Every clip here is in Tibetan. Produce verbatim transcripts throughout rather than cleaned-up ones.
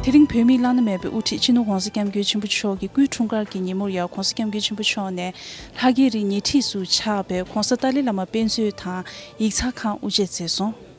དེ་རིང་བོད་མིའི་བླ་ན་མེད་པའི་དབུ་ཁྲིད་སྤྱི་ནོར་༧གོང་ས་༧སྐྱབས་མགོན་ཆེན་པོ་མཆོག་གི་སྐུའི་འཁྲུངས་སྐར་གྱི་ཉིན་མོར་ཡང་༧གོང་ས་༧སྐྱབས་མགོན་ཆེན་པོ་མཆོག་ནས་ལྷ་རྒྱལ་རིའི་ཉེ་འཁྲིས་སུ་ཆགས་པའི་༧གོང་ས་ཏཱ་ལའི་བླ་མ་དཔེ་མཛོད་དང་ཡིག་ཚང་ཁང་དབུ་འབྱེད་མཛད་སོང་།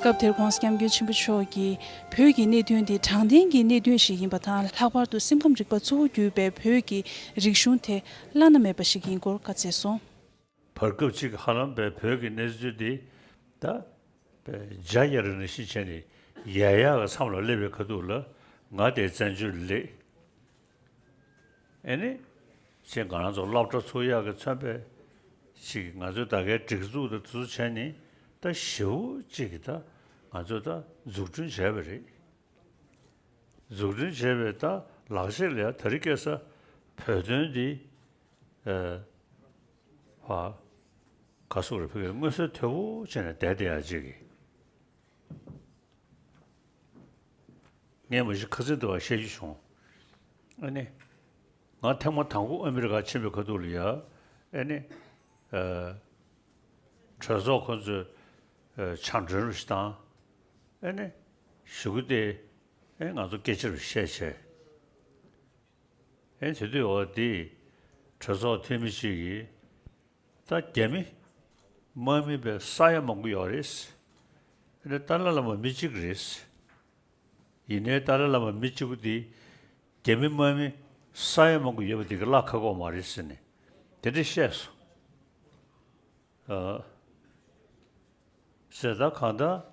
སྐབས་དེར་༧གོང་ས་༧སྐྱབས་མགོན་ཆེན་པོ་མཆོག་གིས་བོད་ཀྱི་གནད་དོན་དེ་དྲང་བདེན་གྱི་གནད་དོན་ཞིག་ཡིན་པ་དང་། ལྷག་པར་དུ་སེམས་ཁམས་རིག་པ་གཙོ་བོ་གྱུར་པའི་བོད་ཀྱི་རིག་གཞུང་དེ་བླ་ན་མེད་པ་ཞིག་ཡིན་སྐོར་བཀའ་སྩལ་སོང་། བར་སྐབས་ཅིག་ཧ་ལམ་པའི་བོད་ཀྱི་གནས་ཚུལ་འདི་ད་པའི་བྱ་ཡ་རི་ནང་བཞིན་བྱས་ནས་ཡ་ཡ་གི་མཚམས་ལ་སླེབས་པའི་ཁ་ཐུག་ལ། ང་དེ་བཙན་བྱོལ་སླེབས། ཨེ་ནི། ཅེས་ང་རང་ཚོ་སློབ་གྲྭ་ཚུགས་ཡག་གི་མཚོན་པའི་ཅིག་ང་ཚོས་ད་གའི་སྒྲིག་འཛུགས་དང་དེ་ཚོ་བྱས་ནས་ད་ཞེ་པོ་ཅིག་གི་ད་ང་ཚོས་ད་འཛུགས་སྐྲུན་བྱས་པ་རེད། འཛུགས་སྐྲུན་བྱས་པའི་ད་ལག་ཤེས་ལ་ཡ་དེ་རིང་ཁ་སང་བོད་དོན་འདི་ཨ་ཕ་ག་སོག་རེ་ཕ་གིར་མངོན་གསལ་དོད་པོ་བྱས་ནས་བསྡད་བསྡད་ཡག་ཅིག་གི། ངས་མ་གཞི་ཁ་སང་དུ་བ་བཤད་རྒྱུ་བྱུང་། ཨ་ནི། ང་ཐེངས་མ་དང་པོ་ཨ་མི་རི་ཀ་ཕྱིན་པའི་ཁ་ཐུག་ལ་ཡ། ཨ་ནི། ཨ། གྲོས་ཚོགས་ཁོ་ཚོས་ཨ་ཕྱག་མགྲོན་རུ་ཞིག་བཏང་། ཨ་ནི། གཞུག་གུ་དེ་ཨ་ང་ཚོ་སྐད་ཆ་རུ་བཤད་བྱས། ཨ་དེ་དུས་འོ་དེ་གྲོས་ཚོགས་འཐུས་མི་གཅིག་གིས། ད་རྒྱ་མི་དམག་མི་དཔེ་ས་ཡ་མང་པོ་ཡོད་རེད། ཨ་ནི་ཏཱ་ལའི་བླ་མ་མི་གཅིག་རེད། ཡིན་ནའི་ཏཱ་ལའི་བླ་མ་མི་གཅིག་པུ་དེ་རྒྱ་མི་དམག་མི་ས་ཡ་མང་པོ་ཡོད་པ་དེ་གི་བརླག་ཁག་པོ་མ་རེད་ཟེར་ནས་དེ་འདྲ་བཤད་སོང་། ཨ། ཟེར་ད་གང་ལྟར་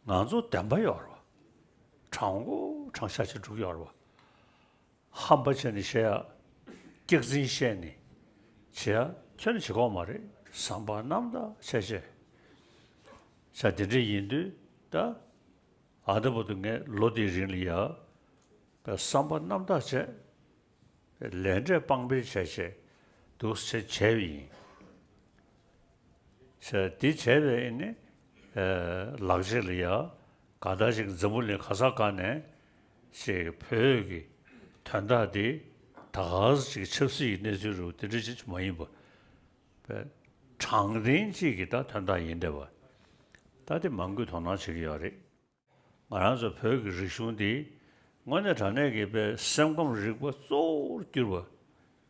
ང་ཚོ་བདེན་པ་ཡོད་རེད་བ། དྲང་པོ་དྲང་བཞག་ཅིག་འགྲོ་གི་ཡོད་རེད་བ། ཧམ་པ་བྱས་ནས་བཤད་ཡ། སྐྱག་རྫུན་བཤད་ནས་བྱེད་ཡ་ཁྱོན་ནས་བྱེད་ཀྱི་ཡོད་མ་རེད། བསམ་པ་རྣམ་དག་བྱས་བྱས། བྱས་དེ་འདྲ་ཡིན་དུས་ད། ཨ་ད་བར་དུ་ངས་ལོ་དེའི་རིང་ལ་ཡ། བསམ་པ་རྣམ་དག་བྱས། ལས་འབྲས་དཔང་འབེབས་བྱས་བྱས་འདུག་སེ་བྱས་པ་ཡིན། བྱས་དེ་བྱས་པའི་ཨ་ནི་ལག་རྗེས་ལ་ཡ། གང་ལྟར་ཅིག་འཛམ་བུ་གླིང་ག་ས་ག་ནས་ཅིག་བོད་ཀྱི་དོན་དག་འདི་ད་ག་ཟེ་ཅིག་ཆབ་སྲིད་ཀྱི་གནས་ཚུལ་རུ་དེ་འདྲ་ཅིག་མ་ཡིན་པ། པའི་དྲང་བདེན་གཅིག་གི་ད་དོན་དག་ཡིན་བསྡད་པ། ད་དེ་མང་པོས་དོ་སྣང་བྱེད་ཀྱི་ཡོད་རེད། ང་རང་ཚོ་བོད་ཀྱི་རིག་གཞུང་འདི་དངོས་གནས་དྲང་གནས་ཀྱི་པའི་སེམས་ཁམས་རིག་པ་གཙོ་བོར་གྱུར་པ།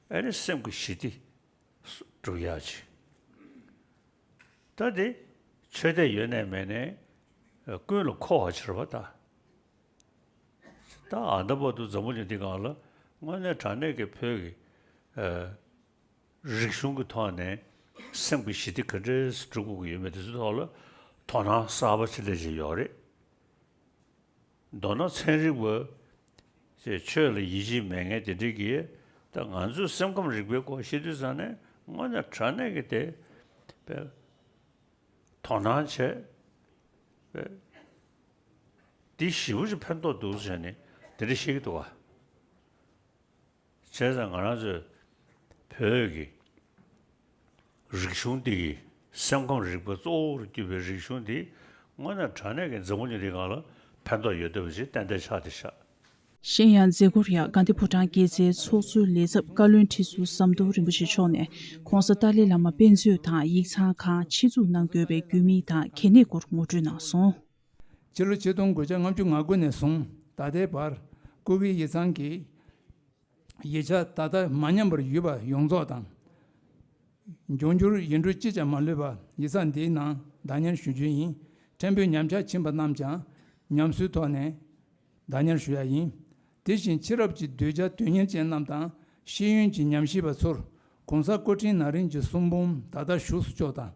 ཨ་ནི་སེམས་ཀྱི་ཞི་བདེ་སྒྲུབ་ཡག་ཅིག་ད་དེ་ཆོས་དད་ཡོད་ནའི་མེད་ནའི་ཀུན་ལ་མཁོ་བ་ཆེ་བ་ད། ད་ཨ་ད་བར་དུ་འཛམ་བུ་གླིང་འདི་སྒང་ལ་དངོས་གནས་དྲང་གནས་ཀྱི་བོད་ཀྱི་ཨ། རིག་གཞུང་གི་ཐོག་ནས་སེམས་ཀྱི་ཞི་བདེ་ག་འདྲས་སྒྲུབ་དགོས་ཀྱི་ཡོད་མེད་དེ་ཚོའི་ཐོག་ལ་དོ་སྣང་གསར་པ་ཅིག་སླེབས་བཞིན་ཡོད་རེད། མདོར་ན་ཚན་རིག་པ་ཅེས་ཆོས་ལ་ཡིད་ཆེས་མེད་མཁན་དེ་འདྲས་ཀྱིས་ད་ང་ཚོས་སེམས་ཁམས་རིག་པའི་སྐོར་བཤད་དུས་ཙང་ནས་དངོས་གནས་དྲང་གནས་ཀྱི་དེ་དཔེ་དོ་སྣང་བྱས་པས་འདི་ཞེ་པོ་ཅིག་ཕན་ཐོགས་འདུག་ཟེར་ནས་དེ་འདྲ་བཤད་ཀྱི་འདུག་བ། བྱས་ཙང་ང་རང་ཚོས་བོད་ཀྱི་རིག་གཞུང་འདི་ཡི་སེམས་ཁམས་རིག་པ་གཙོ་བོར་གྱུར་པའི་རིག་གཞུང་འདི་དངོས་གནས་དྲང་གནས་ཀྱི་འཛམ་བུ་གླིང་འདིའི་སྒང་ལ་ཕན་ཐོགས་ཡོད་བསྡད་པ་ཞིག་ཏན་ཏན་ཆགས་བསྡད་ཤག་གཞན་ཡང་མཛད་སྒོར་ཡང་དགའ་ལྡན་ཕོ་བྲང་དགེ་རྩའི་ཚོགས་གཙོའི་ལས་ཚབ་བཀའ་བློན་ཁྲི་ཟུར་ཟམ་གདོང་རིན་པོ་ཆེ་མཆོག་ནས་༧གོང་ས་ཏཱ་ལའི་བླ་མ་དཔེ་མཛོད་དང་ཡིག་ཚང་ཁང་ཆེད་འཛུགས་གནང་དགོས་པའི་དགོས་དམིགས་དང་གལ་གནད་སྐོར་ངོ་སྤྲོད་གནང་སོང་། ཕྱི་ལོ་ཆིག་སྟོང་དགུ་བརྒྱ་ལྔ་བཅུ་ང་དགུ་ནས་བཟུང་ད་ལྟའི་བར་ཀུ་ཀེ་ཡིག་ཚང་གི་ཡིག་ཆ་ད་ལྟ་མ་ཉམས་པར་ཡོད་པ་ཡོངས་རྫོགས་དང་། འབྱུང་འགྱུར་ཡིག་འབྲུ་གཅིག་ཀྱང་མ་ལུས་པ་ཡིག་ཚང་འདིའི་ནང་བདག་ཉར་ཞུ་རྒྱུ་ཡིན། ཕྲན་བུ་ཉམས་ཆག་ཕྱིན་པ་རྣམས་ཀྱང་ཉམས་གསོའི་ཐོག་ནས་བདག་ཉར་ཞུ་ཡ་ཡིན། དེ་བཞིན་ཕྱི་རབས་ཀྱི་གདུལ་བྱ་དོན་གཉེར་ཅན་རྣམས་དང་ཤེས་ཡོན་གྱི་ཉམས་ཞིབ་པ་ཚོར་༧གོང་ས་སྐུ་ཕྲེང་ན་རིམ་གྱི་གསུང་འབུམ་ད་ལྟ་བཞུགས་སུ་བཅུག་དང་།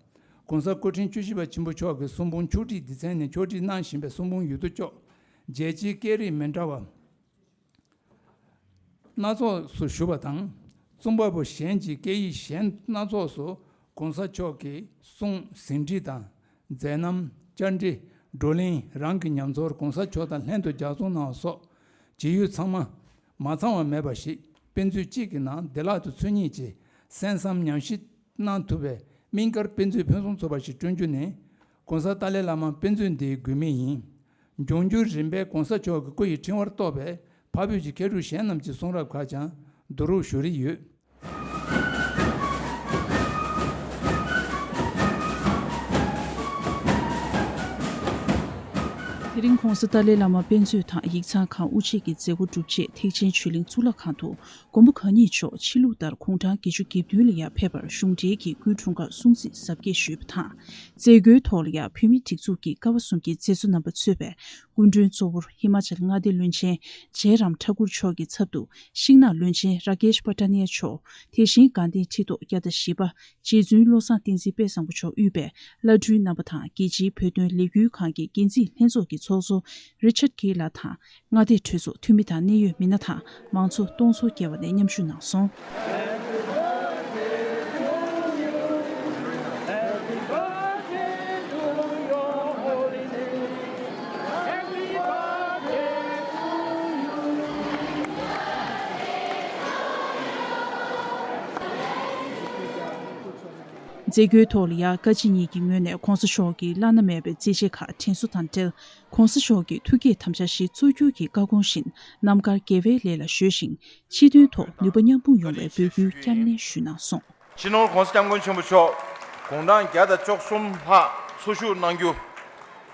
༧གོང་ས་སྐུ་ཕྲེང་བཅུ་བཞི་པ་ཆེན་པོ་མཆོག་གི་གསུང་འབུམ་ཕྱོགས་སྒྲིག་སྡེ་ཚན་ནས་ཕྱོགས་སྒྲིག་གནང་བཞིན་པའི་གསུང་འབུམ་ཡུལ་དུ་བཅུག་རྒྱལ་སྤྱིའི་སྐད་རིགས་མི་འདྲ་བ་སྣ་ཚོགས་སུ་ཞུ་བ་དང་། རྩོམ་པ་པོ་གཞན་གྱི་སྐད་ཡིག་གཞན་སྣ་ཚོགས་སུ་ ༸གོང་ས་མཆོག་གི་གསུང་ཟིན་བྲིས་དང་མཛད་རྣམ། བཅར་འདྲི། བགྲོ་གླེང་། རང་གི་ཉམས་ཚོར། ༸གོང་ས་མཆོག་དང་ལྷན་དུ་ལྗགས་རྩོམ་གནང་བ་སོགས་ཇི་ཡོད་ཚང་མ་མ་ཚང་བ་མེད་པ་ཞིག་དཔེ་མཛོད་གཅིག་གི་ནང་བདེ་བླག་ཏུ་འཚོལ་སྙེག་བྱས། གསན་བསམ་ཉམས་ཞིབ་གནང་ཐུབ་པའི་སྨན་དཀར་དཔེ་མཛོད་ཕུན་སུམ་ཚོགས་པ་ཞིག་བསྐྲུན་རྒྱུ་ནི་༸གོང་ས་ཏཱ་ལའི་བླ་མ་དཔེ་མཛོད་འདིའི་དགོས་དམིགས་ཡིན། འབྱུང་འགྱུར་རིམ་པས་༸གོང་ས་མཆོག་གི་སྐུ་ཡི་ཕྲེང་བར་གཏོགས་པའི་འཕགས་བོད་ཀྱི་མཁས་གྲུབ་གཞན་རྣམས་ཀྱི་གསུང་རབ་ཁག་ཀྱང་བསྡུ་རུབ་ཞུ་རིན་ཡོད། དེ་རིང་༸གོང་ས་ཏཱ་ལའི་བླ་མ་དཔེ་མཛོད་དང་ཡིག་ཚང་ཁང་དབུ་འབྱེད་ཀྱི་མཛད་སྒོ་གྲུབ་རྗེས་ཐེག་ཆེན་ཆོས་གླིང་གཙུག་ལག་ཁང་དུ་མགོན་པོ་གང་ཉིད་མཆོག་ཕྱི་ལུགས་ལྟར་དགུང་གྲངས་བརྒྱད་ཅུ་གྱ་བདུན་ལ་ཡར་ཕེབས་པར་གཞུང་འབྲེལ་གྱི་སྐུའི་འཁྲུངས་སྐར་སྲུང་བརྩི་གཟབ་རྒྱས་ཞུས་པ་དང་། མཛད་སྒོའི་ཐོག་ལ་ཡང་བོད་མིའི་སྒྲིག་འཛུགས་ཀྱི་ཀ་བ་གསུམ་གྱི་མཛད་གཙོ་རྣམ་པ་གཙོས་པའི་སྐུ་མགྲོན་གཙོ་བོར་ཧི་མ་ཅལ་མངའ་སྡེ་བློན་ཆེན་ཇེ་རམ་ཐ་ཀུར་མཆོག་གི་ཚབ་ཏུ་ཤིང་ནགས་བློན་ཆེན་ར་ཀེཤ་པ་ཏ་ནི་ཡ་མཆོག་དེ་བཞིན་དགའ་ལྡན་ཁྲི་ཐོག་བརྒྱ་དང་བཞི་པ་རྗེ་བཙུན་བློ་བཟང་བསྟན་འཛིན་དཔལ་བཟང་པོ་མཆོག་དབུས་པའི་བླ་སྤྲུལ་རྣམ་པ་དང་རྒྱལ་སྤྱིའི་བོད་དོན་ལས་འགུལ་ཁང་གི་འགན་འཛིན་ལྷན་ཚོགས་ཀྱི་ཚོགས་གཙོ་རི་ཆར་གྷི་ལགས་དང་། མངའ་སྡེ་གྲོས་ཚོགས་འཐུས་མི་དང་གནད་ཡོད་མི་སྣ་དང་མང་ཚོགས་སྟོང་ཚོ་བརྒལ་བ་ནས་མཉམ་ཞུགས་གནང་སོང་། མཛད་སྒོའི་ཐོག་ལ་ཡང་བཀའ་སྤྱི་གཉིས་ཀྱི་ངོས་ནས་༸གོང་ས་མཆོག་གི་བླ་ན་མེད་པའི་མཛད་རྗེས་ཁག་དྲན་གསོ་དང་འབྲེལ། ༸གོང་ས་མཆོག་གི་ཐུགས་བསྐྱེད་དམ་བཅའ་བཞི་གཙོ་གྱུར་གྱི་བཀའ་དགོངས་བཞིན་རྣམ་དཀར་དགེ་བའི་ལས་ལ་གཞོལ་ཞིང་། སྤྱི་དོན་ཐོག་ནུས་པ་མཉམ་སྤུངས་ཡོང་བའི་འབོད་སྐུལ་བསྐྱར་ནན་ཞུས་གནང་སོང་། སྤྱི་ནོར་༸གོང་ས་༸སྐྱབས་མགོན་ཆེན་པོ་མཆོག་དགུང་གྲངས་བརྒྱ་དང་བཅུ་གསུམ་ལྷག་འཚོ་བཞུགས་གནང་རྒྱུ་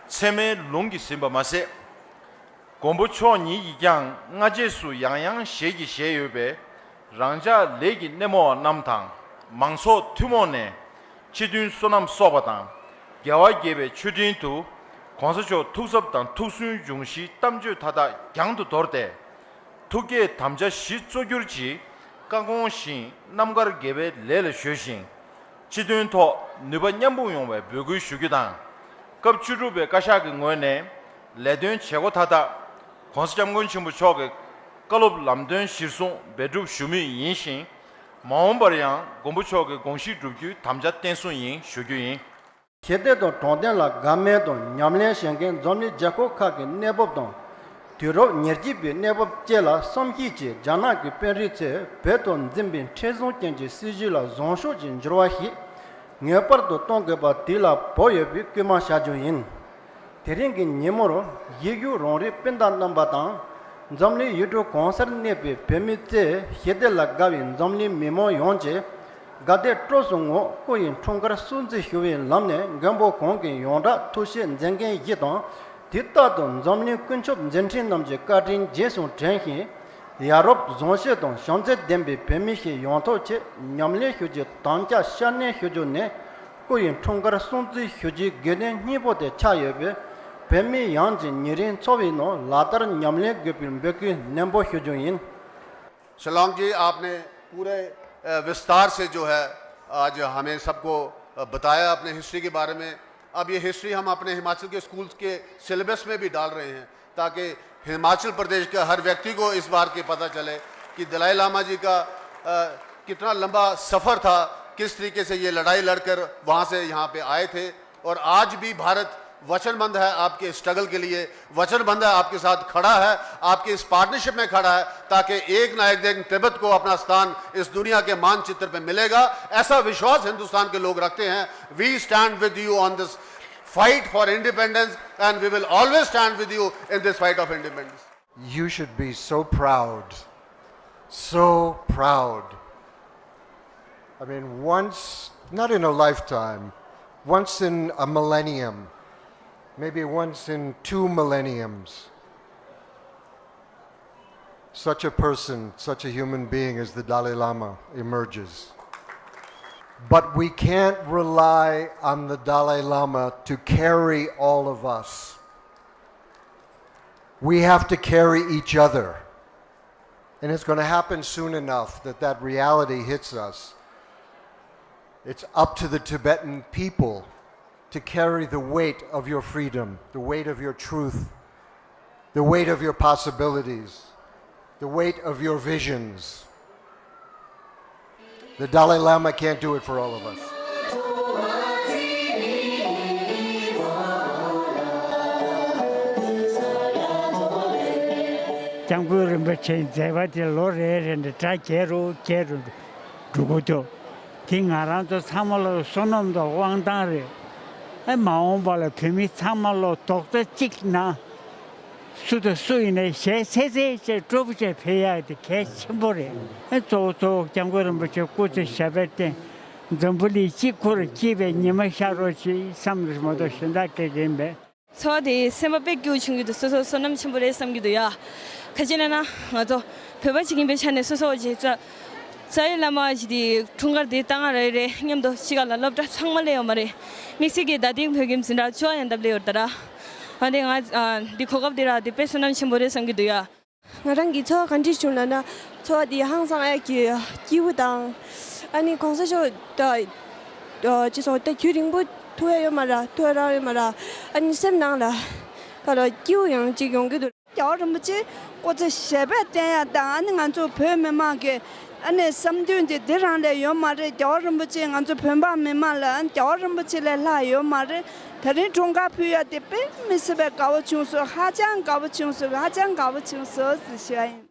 ཚད་མའི་ལུང་གིས་ཟིན་པ་མ་ཟད། མགོན་པོ་མཆོག་ཉིད་ཀྱིས་ཀྱང་སྔ་རྗེས་སུ་ཡང་ཡང་ཞལ་གྱིས་བཞེས་ཡོད་པའི་རང་ཅག་ལས་ཀྱི་སྣེ་མོ་བ་རྣམས་དང་མང་ཚོགས་ཐུན་མོང་ནས་སྤྱི་མཐུན་བསོད་ནམས་གསོག་པ་དང་རྒྱལ་བ་དགྱེས་པའི་མཆོད་སྤྲིན་དུ་༸གོང་ས་མཆོག་ཐུགས་འཚབ་དང་ཐུགས་སུན་འབྱུང་བཞིའི་གཏམ་བརྗོད་མཐའ་དག་རྒྱང་དུ་དོར་ཏེ། ཐུགས་བསྐྱེད་དམ་བཅའ་བཞི་གཙོ་གྱུར་གྱི་བཀའ་དགོངས་བཞིན་རྣམ་དཀར་དགེ་བའི་ལས་ལ་གཞོལ་ཞིང་། སྤྱི་དོན་ཐོག་ནུས་པ་མཉམ་སྤུངས་ཡོང་བའི་འབོད་སྐུལ་ཞུ་རྒྱུ་དང་། སྐབས་བཅུ་དྲུག་པའི་བཀའ་ཤག་གི་ངོས་ནས་ལས་དོན་བྱེད་སྒོ་མཐའ་དག་༸གོང་ས་༸སྐྱབས་མགོན་ཆེན་པོ་མཆོག་གི་བཀའ་སློབ་ལམ་སྟོན་གཞིར་བཟུང་འབད་སྒྲུབ་ཞུ་མུས་ཡིན་ཞིང་། མ་འོངས་པར་ཡང་མགོན་པོ་མཆོག་གི་དགོངས་གཞི་བསྒྲུབ་རྒྱུའི་དམ་བཅའ་བརྟན་གསུམ་ཡིན་ཞུ་རྒྱུ་ཡིན། ཞི་བདེ་དང་དྲང་བདེན་ལ་དགའ་མོས་དང་ཉམས་ལེན་བྱེད་མཁན་འཛམ་གླིང་རྒྱལ་ཁབ་ཁག་གི་གནས་བབ་དང་། དུས་རབས་ཉེར་གཅིག་པའི་གནས་བབ་བཅས་ལ་བསམ་གཞིགས་ཀྱིས་རྒྱ་ནག་གི་དཔོན་རིགས་ཚོས་བོད་དུ་འཛིན་པའི་མཁྲེགས་བཟུང་ཅན་གྱི་སྲིད་བྱུས་ལ་བཟང་ཕྱོགས་ཀྱི་འགྱུར་བ་ཞིག་ངེས་པར་དུ་གཏོང་དགོས་པ་དེ་ལ་བོད་ཡོད་པའི་སྐུལ་མ་བྱ་རྒྱུ་ཡིན། དེ་རིང་གི་ཉིན་མོར་གཞིས་བཞུགས་རང་རིགས་སྤུན་ཟླ་རྣམ་པ་དང་། འཛམ་གླིང་ཡུལ་གྲུ་གང་སར་གནས་པའི་བོད་མི་ཚོས་ཞི་བདེ་ལ་དགའ་བའི་འཛམ་གླིང་མི་མང་ཡོངས་ཀྱི་དགའ་དད་སྤྲོ་གསུམ་ངང་སྐུ་ཡི་འཁྲུངས་སྐར་སྲུང་བརྩི་ཞུ་བའི་ལམ་ནས་མགོན་པོ་གང་གི་ཡོངས་གྲགས་ཐུགས་བཞེད་མཛད་འགན་བཞེས་དང་། དུས་རྟག་ཏུ་འཛམ་གླིང་ཀུན་ཁྱབ་མཛད་འཕྲིན་རྣམས་ཀྱི་བཀའ་དྲིན་རྗེས་སུ་དྲན་ཞིང་། ཡ་རབས་བཟང་སྤྱོད་དང་བྱམས་བརྩེ་ལྡན་པའི་བོད་མི་ཞིག་ཡོང་ཐབས་ཆེད་ཉམས་ལེན་ཞུ་རྒྱུའི་དམ་བཅའ་བསྐྱར་ནན་ཞུ་རྒྱུ་ནི། སྐུ་ཡི་འཁྲུངས་སྐར་སྲུང་བརྩི་ཞུ་རྒྱུའི་དགོས་དོན་སྙིང་པོ་དེ་ཆགས་ཡོད་པས། བོད་མི་ཡོངས་ཀྱིས་ཉིན་རེའི་འཚོ་བའི་ནང་ལག་བསྟར་ཉམས་ལེན་དགོས་པའི་འབོད་སྐུལ་ནན་པོ་ཞུ་རྒྱུ་ཡིན། शिलांग जी, आपने पूरे, अ, विस्तार से जो है, आज हमें सबको, अ, बताया अपने हिस्ट्री के बारे में। अब ये हिस्ट्री हम अपने हिमाचल के स्कूल्स के सिलेबस में भी डाल रहे हैं, ताकि हिमाचल प्रदेश के हर व्यक्ति को इस बार के पता चले कि दलाई लामा जी का, अ, कितना लंबा सफ़र था, किस तरीके से ये लड़ाई लड़कर वहाँ से यहाँ पे आए थे। और आज भी भारत वचनबद्ध है आपके स्ट्रगल के लिए, वचनबद्ध है, आपके साथ खड़ा है, आपके इस पार्टनरशिप में खड़ा है, ताकि एक ना एक दिन तिब्बत को अपना स्थान इस दुनिया के मानचित्र पे मिलेगा। ऐसा विश्वास हिंदुस्तान के लोग रखते हैं। We stand with you on this fight for independence and we will always stand with you in this fight of independence. You should be so proud, so proud. I mean, once, not in a lifetime, once in a millennium, maybe once in two millenniums, such a person, such a human being as the Dalai Lama emerges. But we can't rely on the Dalai Lama to carry all of us. We have to carry each other. And it's going to happen soon enough that that reality hits us. It's up to the Tibetan people to carry the weight of your freedom, the weight of your truth, the weight of your possibilities, the weight of your visions. The Dalai Lama can't do it for all of us. སྐྱབས་མགོན་རིན་པོ་ཆེའི་མཛད་པ་དེ་ལོ་རེ་རེ་ནས་གྲ་རྒྱས་རུ་རྒྱས་རུ་འགྲོ་གི་འདུག་དེ་ང་རང་ཚོ་ཚང་མ་ལ་བསོད་ནམས་དང་དབང་ཐང་རེད། ཨེ་མ་འོངས་པ་ལ་བོད་མི་ཚང་མ་ལ་རྡོག་རྩ་གཅིག་ན། སུ་དང་སུ་ཡིན་ནའི་ཞལ་ཚད་ཚད་བྱས་སྤྲོ་པོ་བྱས་ཕེབས་ཡག་དེ་གལ་ཆེན་པོ་རེད། ཨེ་གཙོ་བོ་གཙོ་བོ་སྐྱབས་མགོན་རིན་པོ་ཆེ་སྐུ་ཚེ་ཞབས་པད་བརྟན། འཛམ་བུ་གླིང་གཅིག་ཁུར་སྐྱིད་པའི་ཉི་མ་ཤར་རོགས་ཞེས་བསམ་རེ་མ་གཏོགས་གཞན་དག་སྐད་ཀྱིན་པས། ཚོར་བ་དེ་སེམས་པ་དཔེ་སྐྱིད་པོ་བྱུང་གི་འདུག་སོ་སོ་བསོད་ནམས་ཆེན་པོ་རེད་བསམ་གྱི་འདུག་ཡ། ཁ་ཅིག་ན་ན་ང་ཚོ་བོད་པ་ཅིག་ཡིན་པའི་ཆ་ནས་སོ་སོ་ཅིག་རྩ་རྩ་བའི་བླ་མ་ཞིག་དེ་འཁྲུངས་སྐར་དེ་ད་ང་རེ་རེ་མཉམ་དུ་ཕྱི་ཁ་ལ་སློབ་གྲྭ་ཚང་མ་སླེབས་ཡོད་མ་རེད། དམིགས་བསལ་གྱི་རྡ་སྟེང་བོད་ཁྱིམ་འཛིན་གྲྭ་བཅུ་པ་ཡན་འདབས་སླེབས་ཡོད་ད་ར། ཨ་དེ་ང་ཨ་འདི་གོ་སྐབས་དེ་ར་དེ་དཔེ་བསོད་ནམས་ཆེན་པོ་རེད་བསམ་གྱི་འདུག་ཡ། ང་རང་གི་ཚོར་བ་ག་འདྲ་བྱུང་ལབ་ན། ཚོར་བ་འདི་ཧང་སང་ཨེ་གི་སྐྱིད་པོ་དང་། ཨ་ནི་གོང་ས་མཆོག་ད་ཅི་སོང་ད་རྒྱུན་རིང་པོ་ཐུག་ཡ་ཡོད་མ་ར་ཐུག་ཡ་རག་ཡོད་མ་ར། ཨ་ནི་སེམས་ནང་ལ་ག་ལ་སྐྱིད་པོ་ཡང་ཅིག་ཡོང་གི་འདུག་རྒྱལ་བ་རིན་པོ་ཆེ་སྐུ་ཚེ་ཞབས་པད་བརྟན་ཡ་དང་། ཨ་ནི་ང་ཚོ་བོད་མི་མང་གི་ཨ་ནི་བསམ་དོན་དེ་འདི་རང་ལས་ཡོད་མ་རེད། རྒྱལ་བ་རིན་པོ་ཆེ་ང་ཚོ་བོད་འབངས་མི་མང་ལ་ཨ་ནི་རྒྱལ་བ་རིན་པོ་ཆེ་ལས་ལྷག་ཡོད་མ་རེད། ད་རིང་འཁྲུངས་སྐར་ཕུལ་ཡ་དེ་དཔེ་མི་སྲིད་པའི་དགའ་བོ་བྱུང་སོང་། ཧ་ཅང་དགའ་བོ་བྱུང་སོང་། ཧ་ཅང་དགའ་བོ་བྱུང་སོང་ཟེར་ཞུ་ཡ་ཡིན།